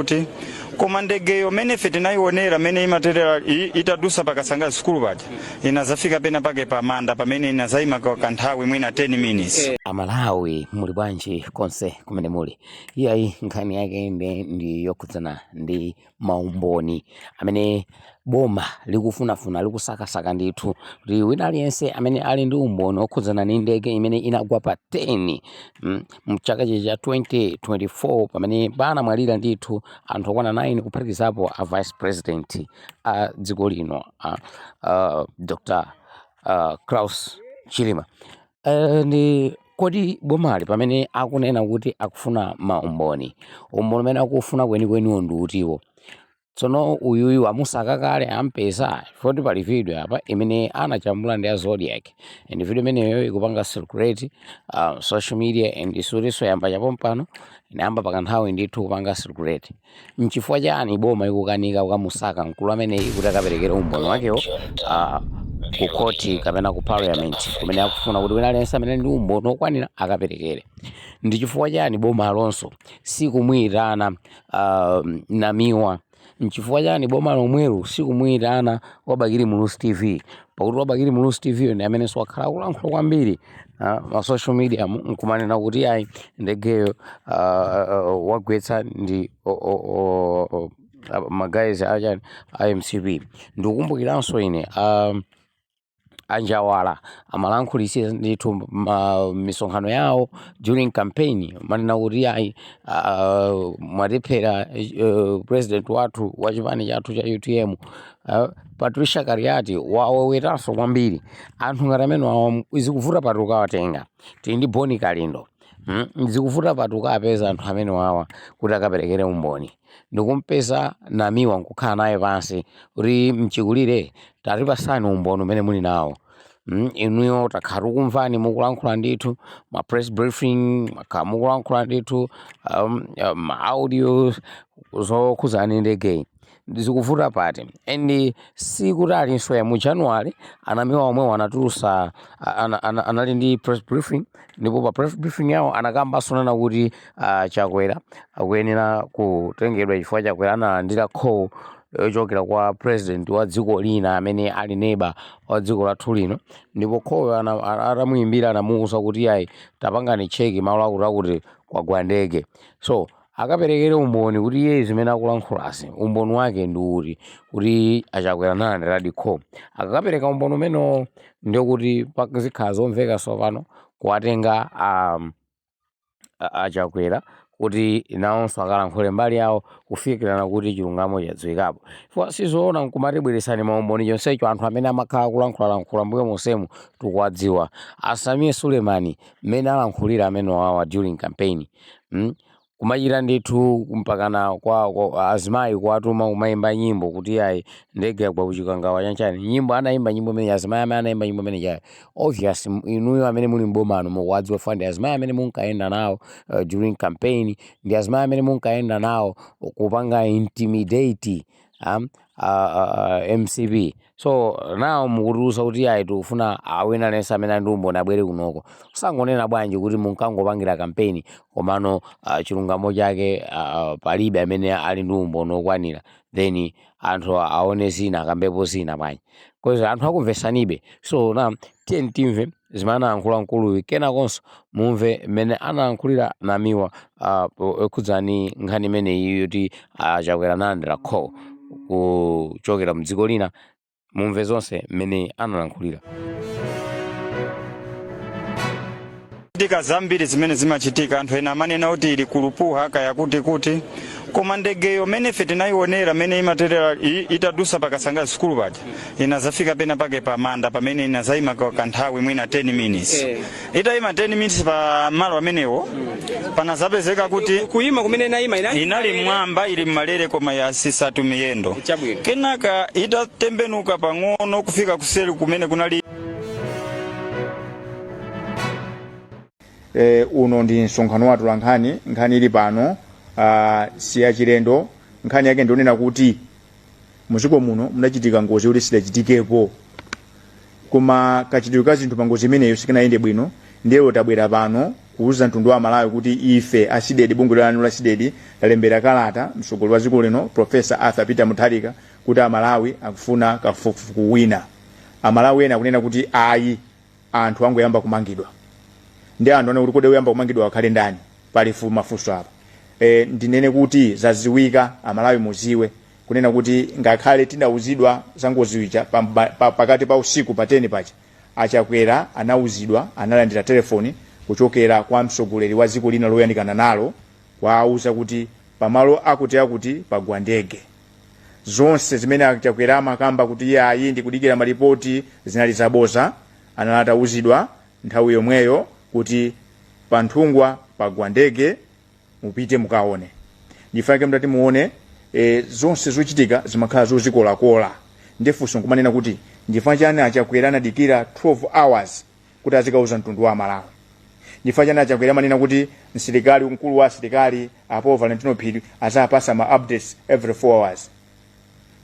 Kuti koma ndegeyo mene ife tinayionera mene imaterera itadusa pakasanga sukulu paja, inazafika pena pake pa manda pamene inazayima kwa kanthawi mwina 10 minutes. Amalawi, muli bwanji konse kumene muli? Iyayi, nkhani yake ndi yokhudzana ndi maumboni amene boma likufunafuna, likusakasaka ndithu kuti wina aliyense amene ali ndi umboni okhudzana ndi ndege imene inagwa pa 10 mchaka cha 2024, pamene panamwalira ndithu anthu okwana 9, kuphatikizapo a vice president a dziko lino, Dr Klaus Chilima. Ndi kodi bomali pamene akunena kuti akufuna maumboni, umboni umene akufuna kwenikweniwo ndi utiwo? Tsono uyuyu amusaka kale, ampeza? Poti pali video apa imene anajambula ndi a Zodiac, and video imeneyo ikupanga circulate social media, and sutinso yamba chapompano, inayamba pakanthawi ndithu kupanga circulate. Nchifukwa chani boma ikukanika kukamusaka mkulu ameneyi kuti akaperekere umboni wakewo ku khoti kapena ku parliament, kumene akufuna kuti wina aliyense amene ndi umboni okwanira akaperekere? Ndi chifukwa chani boma alonso sikumuyitana Namiwa? Nchifukwa chani boma lomwelo sikumuyitana wa Bakili Muluzi TV? Pakuti wa Bakili Muluzi TV ndi amenenso wakhala akulankhula kwambiri ma social media, nkumanena kuti ayi, ndegeyo wagwetsa ndi ma guys achani, a MCP. Ndikukumbukiranso ine anjawala amalankhulisa ndithu misonkhano yawo during campaign, manena kuti ayi, mwatiphera president wathu wa chipani chathu cha UTM. Patricia Kaliati wawewetanso kwambiri. Anthu ngati amene awa zikuvuta pati ukawatenga? Tili ndi Boni Kalindo. Zikuvuta pati ukapeza anthu amene wawa kuti akaperekere umboni? Ndikumpeza Namiwa nkukhala naye pansi kuti, "Mchikulire, tatipasani umboni umene muli nawo. Inuyo takhala tikumvani mukulankhula ndithu ma press briefing, makhala mukulankhula ndithu ma audio zokhudzana ndi ndegeyi. Zikuvuta pati?" And sikuti alinso ya mu January, anamiwa omwe anatulusa anali ndi press briefing, ndipo pa press briefing yawo anakambanso nana kuti Chakwera akuyenera kutengedwa chifukwa Chakwera analandira call yochokera kwa president wa dziko lina amene ali neighbor wa dziko lathu lino, ndipo call atamuyimbira anamuwuza kuti ayi, tapangani check malo akuti akuti kwagwa ndege. So akaperekere umboni kuti iye zimene akulankhulazi umboni wake ndi uti, kuti achakwera analandiradi call. Akakapereka umboni umenewo, ndiye kuti zikhala zomveka tsopano kuwatenga achakwera kuti nawonso akalankhule mbali yawo, kufikirana kuti chilungamo chadziwikapo. Chifukwa sizoona nkumati bweresani maumboni, chonsecho anthu amene amakhala akulankhulalankhula mbuyo monsemu tikuwadziwa. Asamie Sulemani, mmene alankhulira amene wawa during campaign, Kumachita ndithu mpakana kwa azimayi kuwatuma kumayimba nyimbo kuti ayi, ndege yagwa kuchikangawa, chanchani, nyimbo anayimba, nyimbo imene azimayi amene anayimba nyimbo imene chayo. Obvious, inuyo amene muli mbomano mukuwadziwa, funa ndi azimayi amene munkayenda nawo during campaign, ndi azimayi amene munkayenda nawo kupanga intimidate MCP. So now mukutiuza kuti ayi, tikufuna wina aliyense amene ali ndi umboni abwere kunoko. Kusangonena bwanji kuti munkangopangira campaign, komano chilungamo chake palibe amene ali ndi umboni okwanira, then anthu aone zina, akambepo zina bwanji? 'Cause anthu akumvesanibe. So now tiye timve zimene anayankhula mkuluyu, kenakonso mumve mmene anayankhulira Namiwa okhudzani nkhani imeneyi yoti achakwera analandira call kuchokera mdziko lina. Mumve zonse mmene analankhulira. Chitika zambiri zimene zimachitika, anthu ena amanena kuti ili kulupuha kaya kuti kuti, koma ndegeyo mene ife tinayionera mene imaterera itadusa pakasanga sukulu paja, inazafika pena pake pa manda pamene inazayima kwa kanthawi mwina 10 minutes. Itayima 10 minutes pa malo amenewo, panazapezeka kuti Kuyima kumene inayima inali inali mwamba, ili mmalere, koma yasisatu miyendo. Kenaka itatembenuka pang'ono kufika kuseri kumene kunali Uno ndi msonkhano wa atolankhani. Nkhani ili pano si yachilendo. Nkhani yake ndionena kuti muziko muno munachitika ngozi yoti sidachitikepo, koma kachitidwe ka zinthu pa ngozi imeneyo sikanayende bwino. Ndiye tabwera pano Kuuza mtundu wa Malawi kuti ife a CDEDI, bungwe lanu la CDEDI, lalembera kalata mtsogoleri wa dziko lino, Professor Arthur Peter Mutharika, kuti Amalawi akufuna kafukufuku wina. Amalawi ena akunena kuti ayi, anthu angoyamba kumangidwa. Ndi anthu anena kuti kodi oyamba kumangidwa akhale ndani? Pali mafunso apa. Ndinene kuti zaziwika, Amalawi muziwe kunena kuti ngakhale tinauzidwa za ngozi ija pakati pa usiku pa 10 paja, Achakwera anauzidwa, analandira telefoni kuchokera kwa mtsogoleri wa dziko lina loyandikana nalo, kuwauza kuti pamalo akuti akuti pagwa ndege. Zonse zimene Achakwera amakamba kuti iye ayi, ndikudikira malipoti, zinali zaboza. Anali atauzidwa nthawi yomweyo kuti pa Nthungwa pagwa ndege, mupite mukaone. Ndifake mutati muone, zonse zochitika zimakhala zozikolakola. Ndifunso nkumanena kuti ndifukwa chani Achakwera anadikira 12 hours kuti azikauza mtundu wa Malawi? Ndifukwa chani Achakwera amanena kuti msilikali, mkulu wa asilikali apo Valentino Phiri, azapasa ma updates every 4 hours?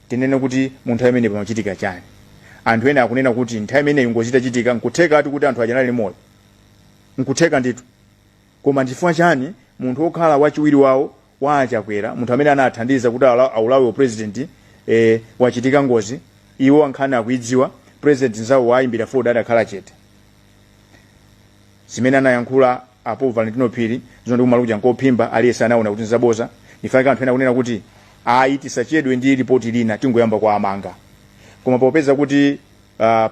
Tinene kuti mu nthawi imene pamachitika chani? Anthu ena akunena kuti nthawi imeneyi ngozi itachitika, nkuthekatu kuti anthu aja anali moyo, nkutheka ndithu. Koma ndifukwa chani munthu wokhala wachiwiri wawo wa Achakwera, munthu amene anathandiza kuti aulawe president, wachitika ngozi, iwo ankhani akuidziwa, president nzawo wayimbira foni adakhala chete? Zimene anayankhula apo Valentino Phiri zoti kumalo kuja nkophimba, aliyense anaona kuti nzaboza. Ndifake anthu ena akunena kuti ayi, tisachedwe ndi ripoti lina, tingoyamba kwa amanga. Koma popeza kuti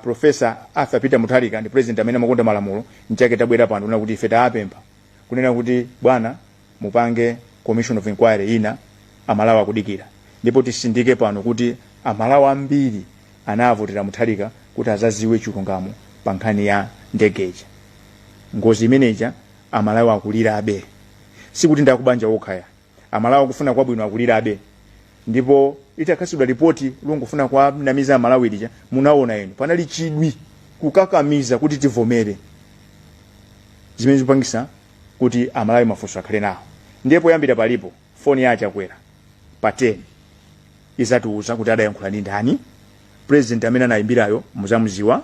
Professor Arthur Peter Mutharika ndi president amene amakonda malamulo, nchake tabwera pano kunena kuti ife taapempha kunena kuti bwana, mupange commission of inquiry ina, Amalawi akudikira. Ndipo tisindike pano kuti Amalawi ambiri anavotera Mutharika kuti azaziwe chilungamo pa nkhani ya ndegeja, ngozi imeneja. Amalawi akulirabe, sikuti ndakubanja okhaya. Amalawi akufuna kwabwino akulirabe. Ndipo itakhasidwa ripoti longofuna kuwanamiza Amalawi lija, munaona inu panali chidwi kukakamiza kuti tivomere, zimene zikupangisa kuti Amalawi mafunso akhale nawo. Ndiye poyambira palipo foni ya Achakwera pa 10 izatiuza kuti adayankhula ndi ndani, president amene anayimbirayo muzamuziwa.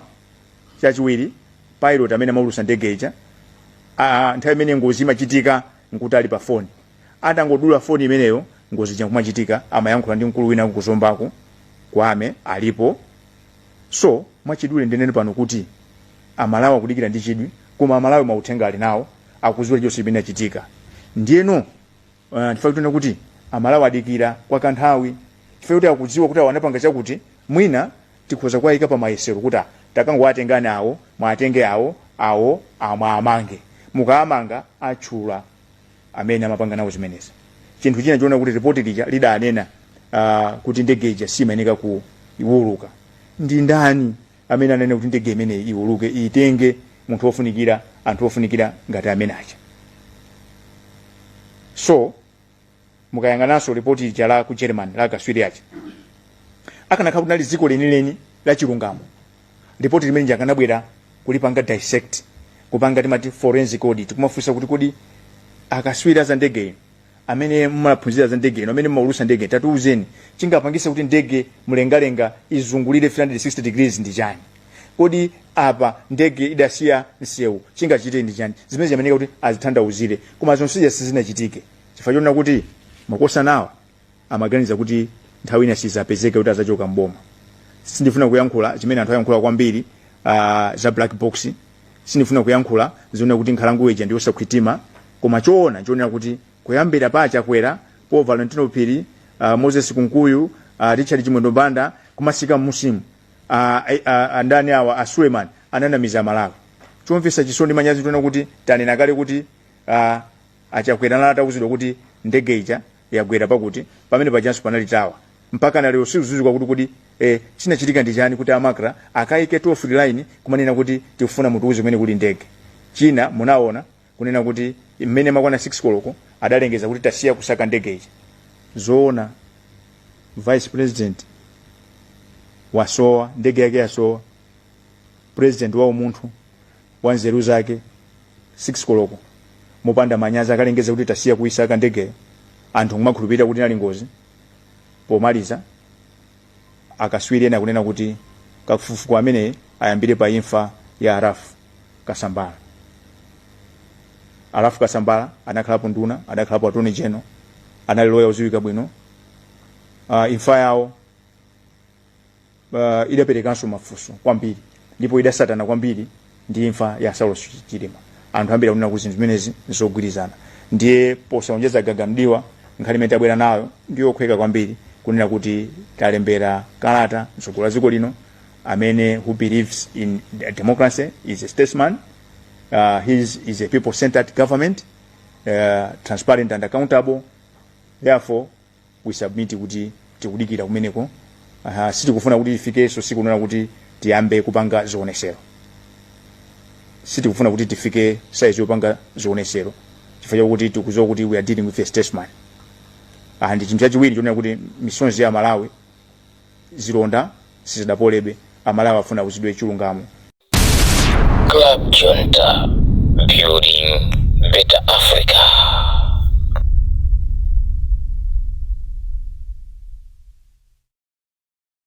Chachiwiri, pilot amene amaulusa ndege ija, nthawi imene ngozi imachitika nkuti ali pa foni, atangodula foni imeneyo ngozi ija nkumachitika, amayankhula ndi mkulu wina kuzombako kwame alipo. So mwachidule ndinene pano kuti Amalawi akudikira ndi chidwi, koma Amalawi mauthenga ali nawo, akuziwa chonse chimene achitika. Ndiyeno chifukwa choti kuti Amalawi adikira kwa kanthawi, chifukwa kuti akudziwa kuti awo anapanga chakuti, mwina tikhoza kuwayika pa mayesero kuti takangowatengani awo, mwatenge awo, awo amwamange, mukaamanga atchula amene amapanga nawo zimenezi. Chinthu china chiona kuti ripoti lija lidanena kuti ndege ija simayeneka kuwuluka. Ndi ndani amene anene kuti ndege imeneyi iwuluke, itenge munthu wofunikira, anthu ofunikira ngati amene aja? So mukayang'ananso ripoti lija la ku German la kaswiri aja, akanakhala kuti nali dziko lenileni la chilungamo, ripoti limene lija akanabwera kulipanga dissect, kupanga timati forensic audit, kumafunsa kuti kodi akaswiri za ndege ino, amene mumaphunzira za ndege ino, amene mumaulusa ndege, tatiuzeni chingapangise kuti ndege mlengalenga izungulire 360 degrees ndi chani? Kodi apa ndege idasiya msewu, chingachite ndi chani? Zimene zimameneka kuti azithandauzire, koma zonsezi sizinachitike chifukwa chonena kuti makosanawa amaganiza kuti nthawi ina sizapezeka kuti azachoka mboma. Sindifuna kuyankhula chimene anthu ayankhula kwambiri za black box, sindifuna kuyankhula zoona kuti nkhalango ija ndi yosakhwitima, koma choona nchonena kuti kuyambira pa Chakwera, Paul Valentino Phiri, Moses Kunkuyu, Richard Chimwendo Banda, kumasika musimu, andani awa, a Suleiman, ananamiza Malawi. Chomvetsa chisoni, manyazi, tiona kuti tanena kale kuti Achakwera anali atauzidwa kuti ndege ija yagwera pakuti pamene pajanso panali tower. Mpaka na lero sikudziwika kuti kodi chinachitika ndi chani kuti a MACRA akayike toll free line kumanena kuti tikufuna mutiuze kumene kuli ndege. China munaona kunena kuti mmene makwana 6 koloko adalengeza kuti tasiya kusaka ndege ija. Zoona, vice president wasowa, ndege yake yasowa, president wa umunthu wa nzeru zake, 6 koloko mopanda manyazi akalengeza kuti tasiya kuisaka ndegeyo, anthu nkumakhulupirira kuti inali ngozi. Pomaliza, akaswiri ena akunena kuti kafukufuku amene ayambire pa imfa ya Ralph Kasambara. A Ralph Kasambara anakhalapo nduna, adakhalapo attorney general, anali loya odziwika bwino. Imfa yawo idaperekanso mafunso kwambiri ndipo idasatana kwambiri ndi imfa ya Saulos Chilima. Anthu ambiri akunena kuti zinthu zimenezi nzogwirizana. Ndiye posaonjeza gaga mdiwa, nkhani imene tabwera nayo ndiyokhweka kwambiri, kunena kuti talembera kalata mtsogoleri wa dziko lino amene who believes in democracy, is a statesman, his is a people centered government, transparent and accountable. Therefore we submit kuti tikudikira kumeneko. Sitikufuna kuti tifikenso sikunena kuti tiyambe kupanga zionesero. Sitikufuna kuti tifike size yopanga zionesero chifukwa chakuti tikudziwa kuti we are dealing with a statesman. Ndi chinthu chachiwiri chonena kuti misonzi ya Malawi, zilonda sizidapolebe. Amalawi afuna kuzidwe chilungamo. Club Junta, building better Africa.